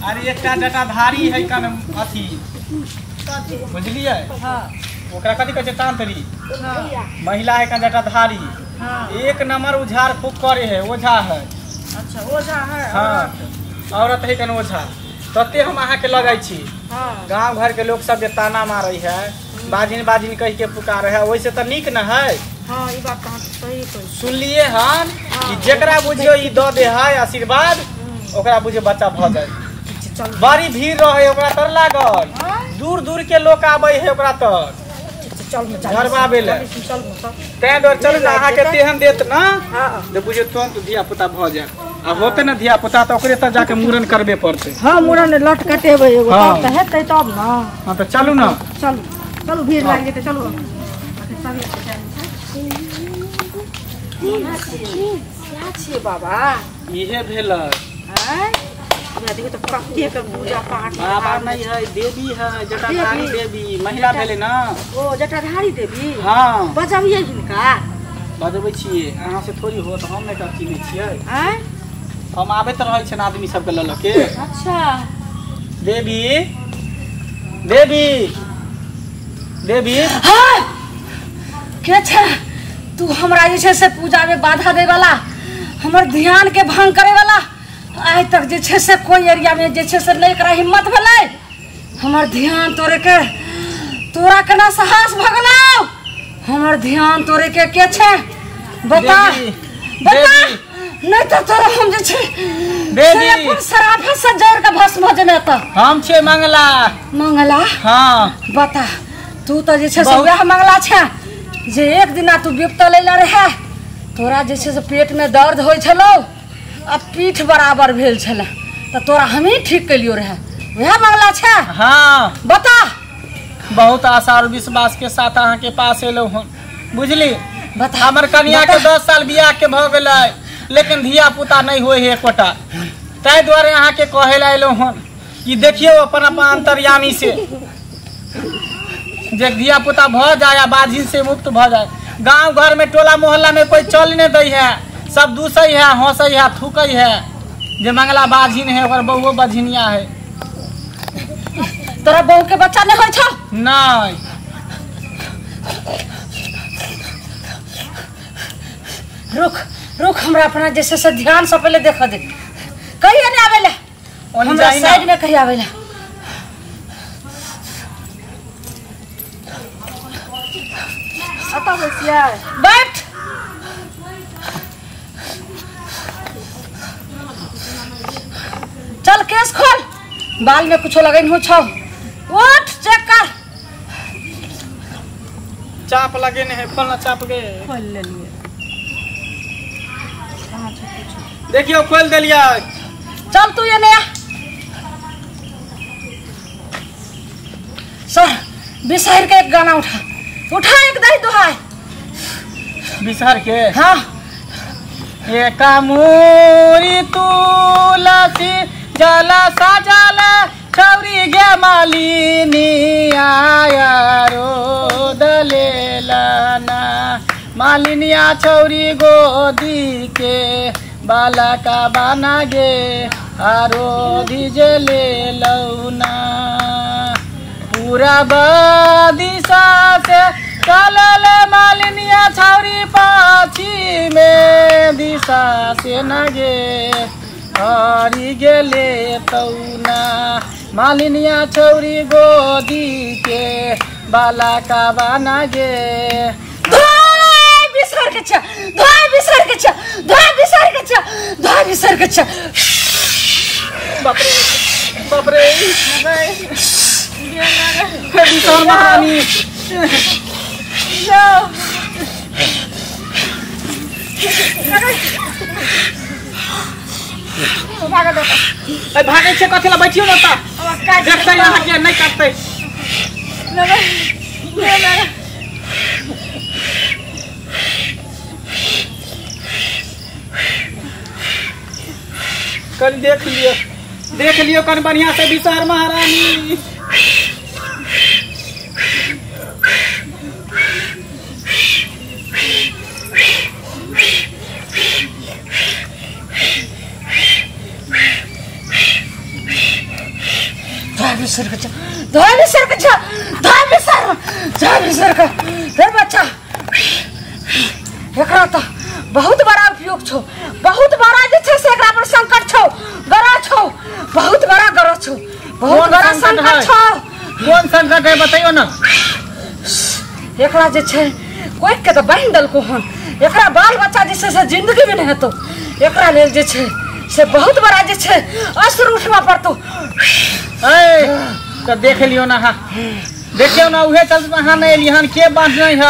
अरे एकटा जटाधारी है कन अथी बुझलियै। हाँ। ओकरा कथी कहै छै तांत्री। हाँ। महिला है कन जटाधारी। हाँ। एक नंबर उझाड़ फूक करे है, ओझा है। अच्छा ओझा है। हाँ, औरत है कन ओझा। तते हम अहाँ के लगै छी। हाँ। गांव घर के लोग सब जे ताना मारै है, बाजिन बाजिन कह के पुकारे है, ओइसे त नीक न है। हाँ ई बात त सही कहै। सुनलिए हन कि जेकरा बुझियो ई the they है आशीर्वाद, ओकरा बुझियो बच्चा भ जाए। बड़ी भीड़ रहे ओकरा तर लागल, दूर दूर के लोग आबै है ओकरा तर। चल झरबाबै ले। तैं दुआरे चलू ने, अहाँके तेहन देत ना जे बुझियो तुरंत धिया पुता भ जायत। आ होते ना धिया पुता त ओकरे तर जाके मूड़न करबे पड़तै। हाँ मूड़न लट कटेबै एगो तब त हेतै तब ना। हाँ त चलू ना। चलू चलू भीड़ लागि जेतै चलू। क्या बाबा इहे भेलै। आँय देखियौ तऽ कतेक पूजा पाठ। बाबा नहीं है, देवी है, जटाधारी देवी महिला भेलै ना। ओ जटाधारी देवी। हाँ बजबियै हिनका। बजबै छियै, अहाँ से थोड़ी होत, हम नहि कथी नहि छियै। आँय हम आबैत रहै छियनि आदमी सबके लऽ लऽ के। अच्छा देवी देवी देवी। हाँ के छै तू हमरा जे छै से पूजा में बाधा दै वाला, हमर ध्यान के भंग करे वाला। आइ तक जे छै से कोई एरिया में जे छै से नहि एकरा हिम्मत भेलै हमर ध्यान तोड़े के। तोरा केना साहस भऽ गेलौ हमर ध्यान तोड़े के? के छै बता बता, नहीं तो तोरा हम जे छै देवी अपन सराफा से जड़ के भस्म हो जेबै। तऽ हम छियै मंगला। मंगला? हाँ बता तू तऽ जे छै से वएह मंगला छै जे एक दिना तू विपता लैला रहे, तोरा जे छै से पेट में दर्द होइ छलौ आ पीठ बराबर भेल छलै, तऽ तोरा हमही ठीक केलियो रहे, वएह मंगला छै। हाँ बता। बहुत आशा और विश्वास के साथ अहाँ के पास एलहुँ हन बुझली। बता। हमर कनिया के 10 साल बियाह के भऽ गेलै, लेकिन धिया पुता नहीं होइ है एकोटा। ताहि दुआरे अहाँ के कहै लए एलहुँ हन कि देखियौ अपन अपन अंतर्यामी से जे धिया पुता भऽ जाय आ बाझिन से मुक्त भऽ जाय। गांव घर में टोला मोहल्ला में कोई चल नहीं दै है, सब दूसै है, हंसै है, थूकै है जे मंगला बाझिन है, ओकर बहुओ बझिनिया है। तोरा बहू के बच्चा नहीं होइ छौ? नहीं। रुक रुक, हमरा अपना जैसे से ध्यान से पहले देख दे। कहिया नहीं आवेला हमरा साइड में, कहिया आवेला। बैठ। चल केस खोल, बाल में कुछो लगैन हो छौ, उठ चेक कर। चाप लगे ने है, खोल ना चाप गे। खोल लेलिए। देखियो खोल देलिए। चल तू ये नया सर बिसहर के एक गाना उठा उठा, एक दही दुहाई बिसहर के। हाँ एक मूरी तुलसी जला सजल छौरी गे मालिनी आया रो दलेलना, मालिनिया छौरी गोदी के बालका बना गे आरो धीजे ले लौना। पूरा दिशा से चलल मालिनिया छौरी पाछी में दिशा से न गे हरी गेले तौना, मालिनिया छौरी गोदी के बालका बना गे। बिसर के छ, धोय बिसर के छ, धोय बिसर के छ, धोय बिसर के छ। बाप रे बाप रे बिसर महारानी। भागै छै कथी ला बैठियो न त देखतै अहाँ के नहीं काटतै। कल देख लियो, देख लियो कन बढ़िया से बिसर महारानी। बिसर के धोय बिसर के धोय बिसर धोय बिसर के। हे बच्चा एकरा तो बहुत बड़ा उपयोग छौ, बहुत बड़ा जे छै से एकरा पर संकट छौ, गरह छौ, बहुत बड़ा गरह छौ, बहुत बड़ा संकट छौ। कोन संकट है बताइयो ना। एकरा जे छै कोइ के तो बान्हि देलको हन, एकरा बाल बच्चा जे छै से जिंदगी में नहि हेतौ। एकरा लेल जे छै से बहुत बड़ा जे छै अस्त्र उठबा पड़तौ। ए तो देख लियो ना, हाँ देखियो ना, उहे चलते अहाँ नहीं एलियै हन, के बाँधने है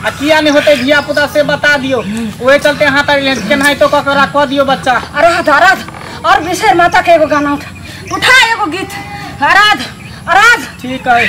आ किया नहीं होते धिया पुता से बता दियो, उहे चलते अहाँ तर एलियै केनाहितो कऽ के कऽ दियो बच्चा। आराध आराध और बिसर माता के एगो गाना उठा उठा एगो गीत आराध आराध। ठीक है।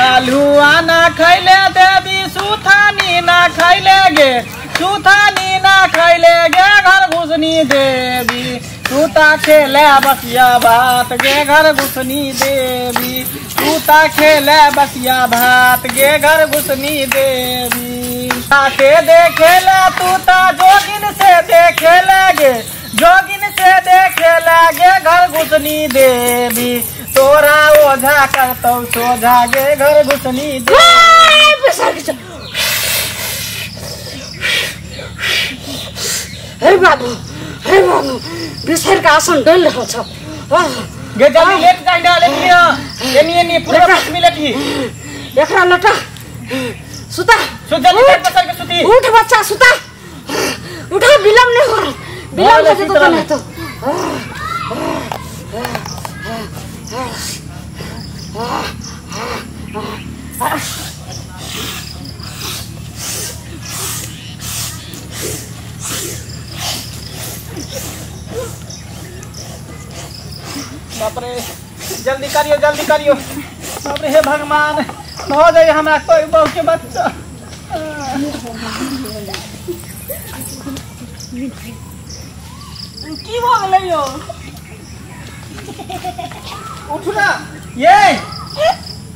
आलुआ ना खैले देवी सुथानी ना खैले गे, सुथानी ना खैले गे घर घुसनी देवी, तूता खेले बसिया भात गे घर घुसनी देवी, तूता खेले बसिया भात गे घर घुसनी देवी। आके देखे ले तूता जोगिन से देखे लगे, जोगिन से देखे लगे घर घुसनी देवी, तोरा ओझा करतौ सोझा गे घर घुसनी देवी। हे बाबू हे बाबू बिसर के आसन डोल रहल छौ गे, जल्दी लेट जाय ना, लेट लिया एनी एनी पूरा पश्चिमी लेट ही, एकरा लटा सुता सुत जल्दी लेट बसर के सुती। उठ बच्चा सुता उठा, विलम्ब नहीं हो रहा, विलम्ब हो जेतौ त नहीं तो। बाप रे जल्दी करियो जल्दी करियो, बाप रे हे भगवान हो जाए हमरा कोई बहू के बच्चा। की भ गेलै यो, उठू ना ये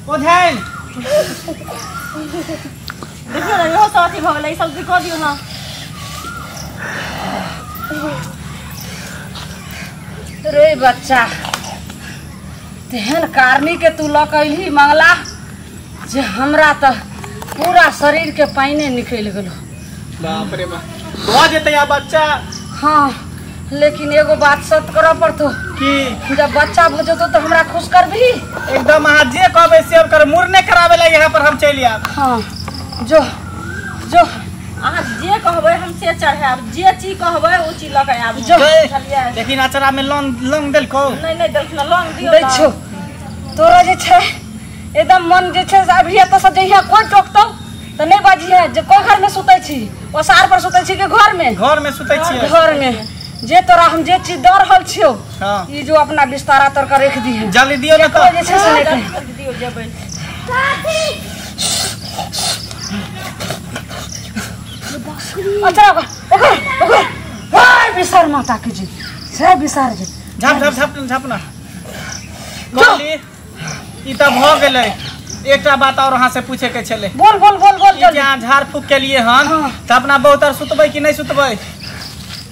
ओझाइन, देखियो ना इहो सब अथी भ गेलै, सब कऽ दियौ ना। रे बच्चा तेहन कारनी के तू लऽ के अयली मंगला जे हमरा तऽ पूरा शरीर के पानिए निकलि गेलो। बाप रे बाप भऽ जेतै आ बच्चा। हाँ लेकिन एगो बात सत करऽ पड़तौ कि जब बच्चा भऽ जेतौ तऽ हमरा खुश करबही एकदम, अहाँ जे कहबै से कर, मुड़ने कराबै ला यहाँ पर हम चलि आयब। हाँ जो जो अहाँ जे कहबै हम से चढ़ायब, जे चीज कहबै ओ चीज लऽ के आयब। जो लेकिन अचरा में लौंग लौंग देलकौ? नहीं नहीं देलखिन, लौंग दियौ दै छौ। तोरा जे छै एकदम मन जे छै अभी एतऽ से जहिया कोइ टोकतौ तऽ नहि बजिहे जे कोइ घर में सुतै छी, ओसार पर सुतै छी कि घर में? घर में सुतै छियै। घर में जे तोरा हम जे चीज दऽ रहल छियौ ई जो अपना बिस्तारा तर के रख दिहे, जल्दी दियौ ने तऽ जे छै से नहि दियौ जेबै। अच्छा ओकर ओकर वाह बिसर माता के जी से बिसर जी झाप झाप झाप झाप ना कहली ई तऽ भऽ गेलै। एकटा बात और अहाँ से पूछे के छलै। बोल बोल बोल बोल जल्दी। अहाँ झाड़ फूक के लिए हन तऽ अपना बहुत और सुतबै कि नहि सुतबै?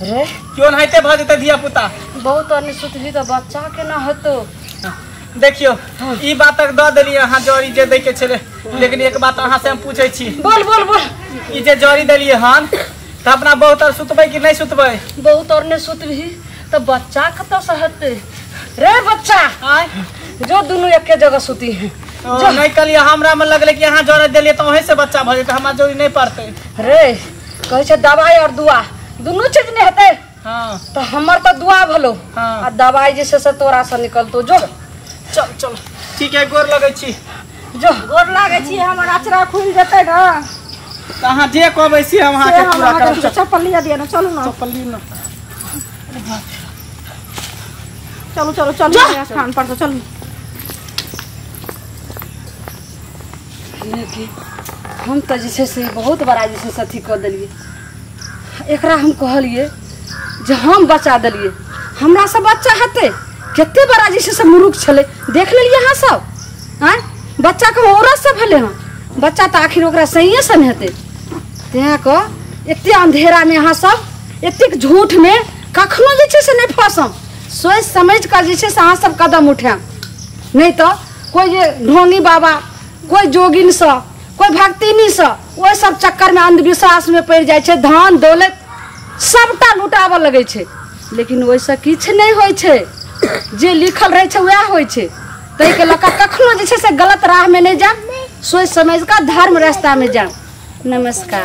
रे क्यों नहाइते भऽ जेतै धिया पुता। बहुत और नहीं सुतबी तऽ बच्चा के ना हेतौ। देखियो ई बात तक दऽ देलियै अहाँ जड़ी जे दै के छलै, लेकिन एक बात अहाँ से हम पूछै छी। बोल बोल बोल। ई जे जड़ी देलियै हन तऽ अपना बहुत और सुतबै कि नहि सुतबै? बहुत और नहीं सुतबी तऽ बच्चा कतऽ से हेतै? रे बच्चा आय जो दुनू एके जगह सुती है। जो नहीं कहलियै हमरा में लगलै कि अहाँ जड़ी देलियै तऽ ओहे से बच्चा भऽ जेतै, हमरा जड़ी नहि पड़तै। रे कहै छै दवाई और दुआ दुनू चीज नहि हेतै। हाँ तऽ हमर तऽ दुआ भलो हाँ। आ दवाई जे छै से तोरा से निकलतौ। जो चल चल ठीक है, गोर लगै छी। जो गोर लागै छी, हमर अचरा खुलि जेतै ने तऽ अहाँ जे कहबै से हम अहाँके पूरा करब। चप्पल लिया दिअ ने, चलू ना चप्पल लियौ ना, चलू चलू चलू स्थान पर से चलू। लेकिन हम तऽ जे छै से बहुत बड़ा जे छै से अथी कऽ देलियै एकरा। हम कहलियै जे हम बचा देलियै, हमरा से बच्चा हेतै। कते बड़ा जे छै से मुरुख छलै, देख लेलियै अहाँ सब? आँय बच्चाके औरतसँ भेलै हँ, बच्चा तऽ आखिर ओकरा सहिएसँ ने हेतै। तैँ कऽ एते अंधेरामे अहाँ सब एतेक झूठमे कखनो जे छै से नहि फँसम। सोचि समझि कऽ जे छै से अहाँ सब कदम उठायब। नहि तऽ कोइ जे ढोंगी बाबा, कोइ जोगिनसँ, कोइ भक्तिनीसँ, ओहि सब चक्करमे अंधविश्वासमे पड़ि जाइ छै, धन दौलत सबटा लुटाबऽ लगै छै, लेकिन ओहिसँ किछु नहि होइ छै। जे लिखल रहै छै वएह होइ छै। ताहिके लऽ कऽ कखनो जे छै से गलत राहमे नहि जायब, सोचि समझि कऽ धर्म रास्तामे जायब। नमस्कार।